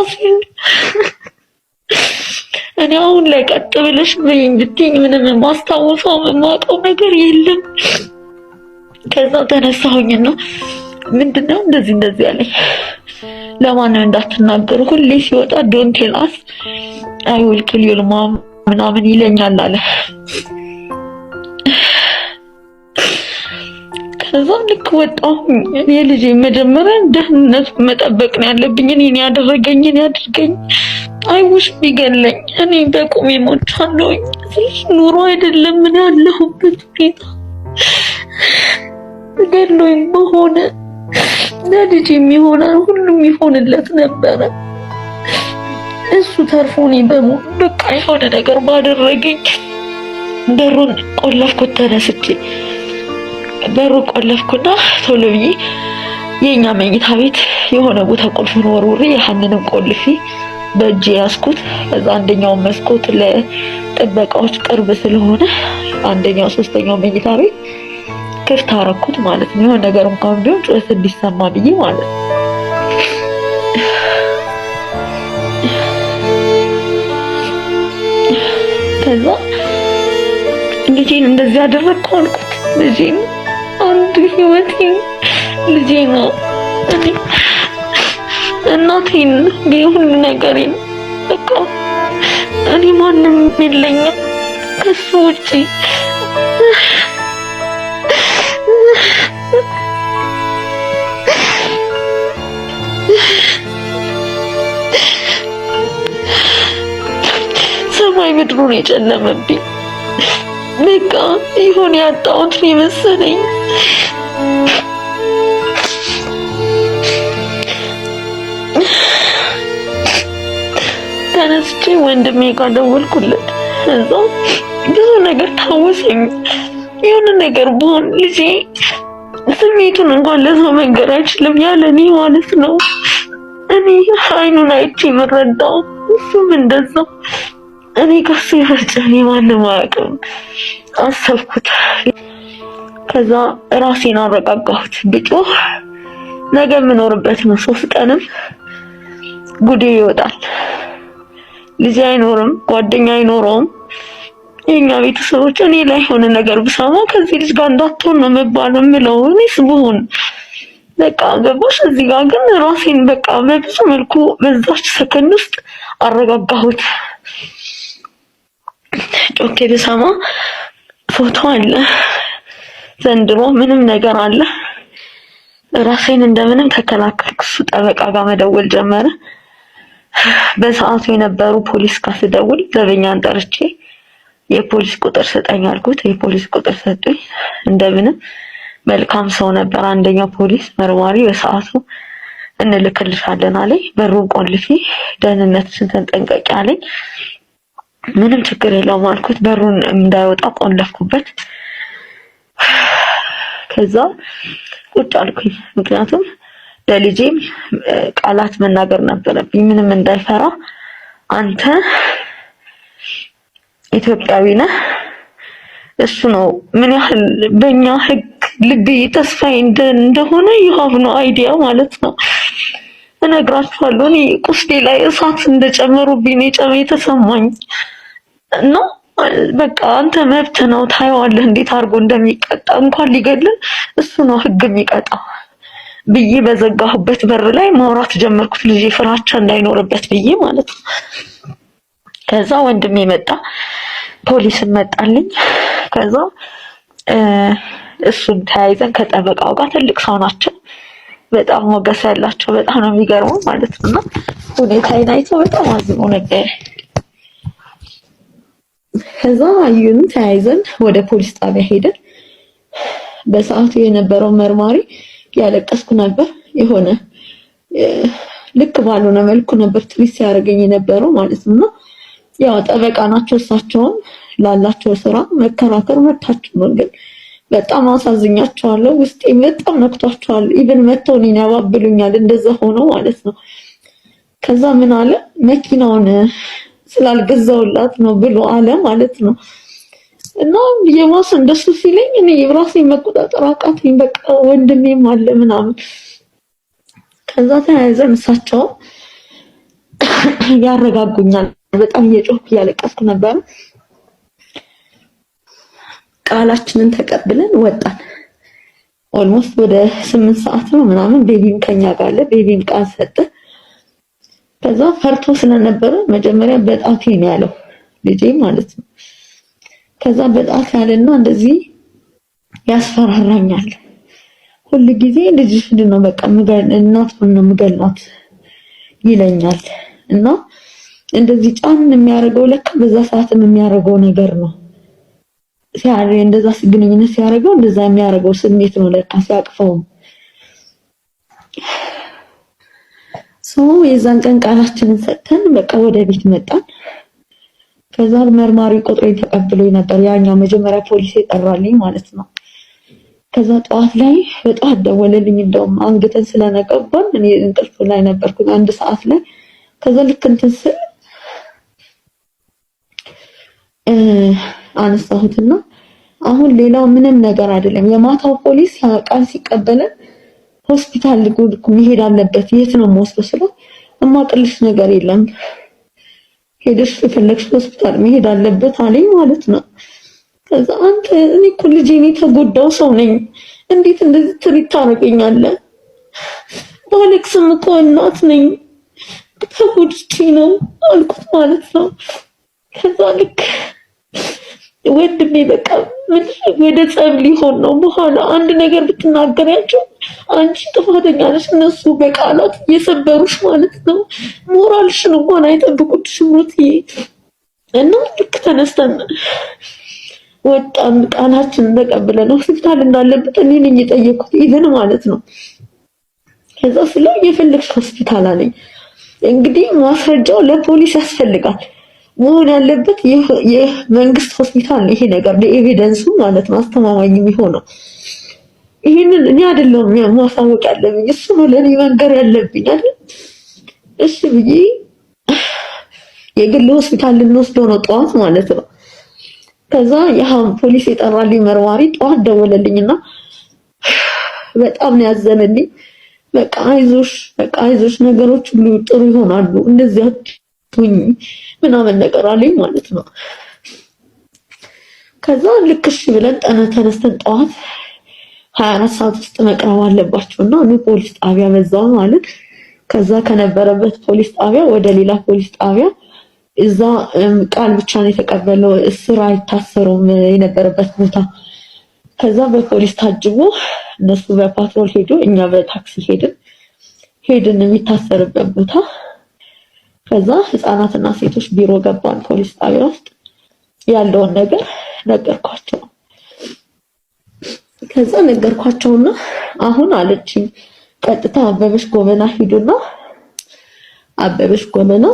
ራሴን እኔ አሁን ላይ ቀጥ ብለሽ በይኝ ብትይኝ ምንም የማስታውሰው የማውቀው ነገር የለም። ከዛ ተነሳሁኝና ምንድነው እንደዚህ እንደዚህ ያለኝ፣ ለማንም እንዳትናገሩ፣ ሁሌ ሲወጣ "Don't tell us, I will kill your mom" ምናምን ይለኛል አለ። ከዛ ልክ ወጣሁ። የልጄ መጀመሪያ ደህንነት መጠበቅ ነው ያለብኝ። እኔን ያደረገኝን ያድርገኝ። I wish ቢገለኝ እኔ በቁሜ ሞቻለሁኝ። ኑሮ አይደለም ምን ያለሁበት ሁኔታ፣ ገሎኝ በሆነ ለልጅ የሚሆነ ሁሉም ይሆንለት ነበረ። እሱ ተርፎ እኔ በሞት በቃ የሆነ ነገር ባደረገኝ። በሩን ቆለፍኩት። ተነስቼ በሩን ቆለፍኩና ቶሎ ብዬ የኛ መኝታ ቤት የሆነ ቦታ ቁልፉን ወርውሬ ያህንንም ቆልፌ በእጅ ያዝኩት። ከዛ አንደኛው መስኮት ለጥበቃዎች ቅርብ ስለሆነ አንደኛው ሶስተኛው መኝታ ቤት ክፍት አረኩት ማለት ነው። የሆነ ነገር እንኳን ቢሆን ጩኸት እንዲሰማ ብዬ ማለት ነው። ከዛ ልጄን እንደዚህ አደረግኩ አልኩት። ልጄን፣ አንድ ህይወቴን ልጄ ነው። እኔ እናቴን ሁሉ ነገሬን፣ በቃ እኔ ማንም የለኝም ከሱ ውጪ። ሰማይ ምድሩን የጨለመብኝ፣ በቃ ይሆን ያጣሁት ነው የመሰለኝ። ተነስቼ ወንድሜ ጋር ደወልኩለት። እዛ ብዙ ነገር ታወሰኝ። የሆነ ነገር ብሆን ልጄ ስሜቱን እንኳን ለሰው መንገር አይችልም ያለ እኔ ማለት ነው። እኔ አይኑን አይቼ የምረዳው፣ እሱም እንደዛው። እኔ ከሱ የበለጠ እኔ ማንም አያውቅም። አሰብኩት። ከዛ ራሴን አረጋጋሁት። ብጮህ ነገ የምኖርበት ነው። 3 ቀንም ጉዴ ይወጣል። ልጅ አይኖርም፣ ጓደኛ አይኖረውም። የኛ ቤተሰቦች እኔ ላይ የሆነ ነገር ብሰማ ከዚህ ልጅ ጋር እንዳትሆን ነው የምባለው የምለው። እኔስ ብሆን በቃ ገባሽ። እዚህ ጋር ግን ራሴን በቃ በብዙ መልኩ በዛች ሰከንድ ውስጥ አረጋጋሁት። ጮኬ ብሰማ ፎቶ አለ፣ ዘንድሮ ምንም ነገር አለ። ራሴን እንደምንም ተከላከልኩ። እሱ ጠበቃ ጋር መደወል ጀመረ። በሰዓቱ የነበሩ ፖሊስ ጋር ስደውል ዘበኛን ጠርቼ የፖሊስ ቁጥር ስጠኝ አልኩት። የፖሊስ ቁጥር ሰጡኝ። እንደምንም መልካም ሰው ነበር አንደኛው ፖሊስ መርማሪ፣ በሰዓቱ እንልክልሻለን አለኝ። በሩን ቆልፊ፣ ደህንነትሽን ተጠንቀቂ አለኝ። ምንም ችግር የለውም አልኩት። በሩን እንዳይወጣ ቆለፍኩበት። ከዛ ቁጭ አልኩኝ። ምክንያቱም ለልጄም ቃላት መናገር ነበረብኝ፣ ምንም እንዳይፈራ። አንተ ኢትዮጵያዊ ነህ። እሱ ነው ምን ያህል በእኛ ሕግ ልቤ ተስፋዬ እንደሆነ you have no idea ማለት ነው። እነግራችኋለሁ። እኔ ቁስሌ ላይ እሳት እንደጨመሩብኝ ነው የተሰማኝ። እና በቃ አንተ መብት ነው፣ ታየዋለህ እንዴት አድርጎ እንደሚቀጣ፣ እንኳን ሊገድል እሱ ነው ህግ የሚቀጣው ብዬ በዘጋሁበት በር ላይ ማውራት ጀመርኩት። ልጄ ፍራቻ እንዳይኖርበት ብዬ ማለት ነው። ከዛ ወንድሜ መጣ፣ ፖሊስም መጣልኝ። ከዛ እሱን ተያይዘን ከጠበቃው ጋር፣ ትልቅ ሰው ናቸው፣ በጣም ሞገስ ያላቸው፣ በጣም ነው የሚገርመው ማለት ነው። እና ሁኔታዬን አይተው በጣም አዝኖ ነበር። ከዛ አዩን፣ ተያይዘን ወደ ፖሊስ ጣቢያ ሄደን በሰዓቱ የነበረው መርማሪ፣ ያለቀስኩ ነበር። የሆነ ልክ ባልሆነ መልኩ ነበር treat ሲያደርገኝ የነበረው ማለት ነው። እና ያው ጠበቃ ናቸው፣ እሳቸውም ላላቸው ስራ መከራከር መብታቸው ነው። ግን በጣም አሳዝኛቸዋለሁ። ውስጤ በጣም ነክቷቸዋል። Even መተው እኔን ያባብሉኛል እንደዛ ሆኖ ማለት ነው። ከዛ ምን አለ፣ መኪናውን ስላልገዛውላት ነው ብሎ አለ ማለት ነው። እና የባሰ እንደሱ ሲለኝ እኔ ራሴን መቆጣጠር አቃተኝ። በቃ ወንድሜም አለ ምናምን። ከዛ ተያይዘን እሳቸው ያረጋጉኛል። በጣም እየጮህኩ እያለቀስኩ ነበር። ቃላችንን ተቀብለን ወጣን። Almost ወደ 8 ሰዓት ነው ምናምን። ቤቢም ከኛ ጋር አለ። ቤቢም ቃል ሰጠ። ከዛ ፈርቶ ስለነበረ መጀመሪያ በጣቴ ነው ያለው ልጄ ማለት ነው። ከዛ በጣት ያለና እንደዚህ ያስፈራራኛል። ሁል ጊዜ ልጅሽ ምንድን ነው፣ በቃ እናቱን ነው ምገላት ይለኛል። እና እንደዚህ ጫን የሚያደርገው ለካ በዛ ሰዓትም የሚያደርገው ነገር ነው። እንደዛ ግንኙነት ሲያደርገው እንደዛ የሚያደርገው ስሜት ነው ለካ ሲያቅፈውም። So የዛን ቀን ቃላችንን ሰጥተን በቃ ወደ ቤት መጣን። ከዛ መርማሪ ቁጥሬን ተቀብሎ ነበር፣ ያኛው መጀመሪያ ፖሊስ የጠራልኝ ማለት ነው። ከዛ ጠዋት ላይ በጠዋት ደወለልኝ። እንደውም አንግተን ስለነቀባን እኔ እንቅልፍ ላይ ነበርኩኝ 1 ሰዓት ላይ። ከዛ ልክ እንትን ስል አነሳሁትና አሁን ሌላው ምንም ነገር አይደለም። የማታው ፖሊስ ቃል ሲቀበለን ሆስፒታል መሄድ አለበት፣ የት ነው የምወስደው ስለው እማቅልሽ ነገር የለም፣ ሄደሽ የፈለግሽ ሆስፒታል መሄድ አለበት አለኝ ማለት ነው። ከዛ አንተ እኔ እኮ ልጄ እኔ የተጎዳው ሰው ነኝ፣ እንዴት እንደዚህ treat ታደርገኛለህ? ባለቅስም እኮ እናት ነኝ፣ ተጎድቼ ነው አልኩት ማለት ነው። ከዛ ልክ ወንድሜ በቃ ምን ወደ ጸብ ሊሆን ነው። በኋላ አንድ ነገር ብትናገሪያቸው አንቺ ጥፋተኛ ነሽ፣ እነሱ በቃላት እየሰበሩሽ ማለት ነው። ሞራልሽን እንኳን አይጠብቁልሽም ሩትዬ። እና ልክ ተነስተን ወጣን፣ ቃላችንን ተቀብለን ሆስፒታል እንዳለበት እኔ ነኝ የጠየኩት even ማለት ነው። ከዛ ስለው የፈለግሽ ሆስፒታል አለኝ። እንግዲህ ማስረጃው ለፖሊስ ያስፈልጋል። መሆን ያለበት የመንግስት ሆስፒታል ነው። ይሄ ነገር ለ evidence ኡ ማለት ነው አስተማማኝ የሚሆነው። ይሄንን እኔ አይደለሁም ማሳወቅ ያለብኝ፣ እሱ ነው ለእኔ መንገር ያለብኝ አይደል? እሺ ብዬ የግል ሆስፒታል ልንወስደው ነው ጠዋት ማለት ነው። ከዛ ያ ፖሊስ የጠራልኝ መርማሪ ጠዋት ደወለልኝና በጣም ነው ያዘነልኝ። በቃ አይዞሽ፣ በቃ አይዞሽ፣ ነገሮች ሁሉ ጥሩ ይሆናሉ፣ እንደዚህ አትሁኝ ምናምን ነገር አለኝ ማለት ነው። ከዛ ልክ እሺ ብለን ተነስተን ጠዋት 24 ሰዓት ውስጥ መቅረብ አለባቸው እና ኑ ፖሊስ ጣቢያ በዛው ማለት። ከዛ ከነበረበት ፖሊስ ጣቢያ ወደ ሌላ ፖሊስ ጣቢያ፣ እዛ ቃል ብቻ ነው የተቀበለው፣ እስር አይታሰሩም የነበረበት ቦታ። ከዛ በፖሊስ ታጅቦ እነሱ በፓትሮል ሄዱ፣ እኛ በታክሲ ሄድን የሚታሰርበት ቦታ። ከዛ ህፃናትና ሴቶች ቢሮ ገባን። ፖሊስ ጣቢያ ውስጥ ያለውን ነገር ነገርኳቸው። ከዛ ነገርኳቸውና አሁን አለችኝ ቀጥታ አበበች ጎበና ሂዱና አበበች ጎበና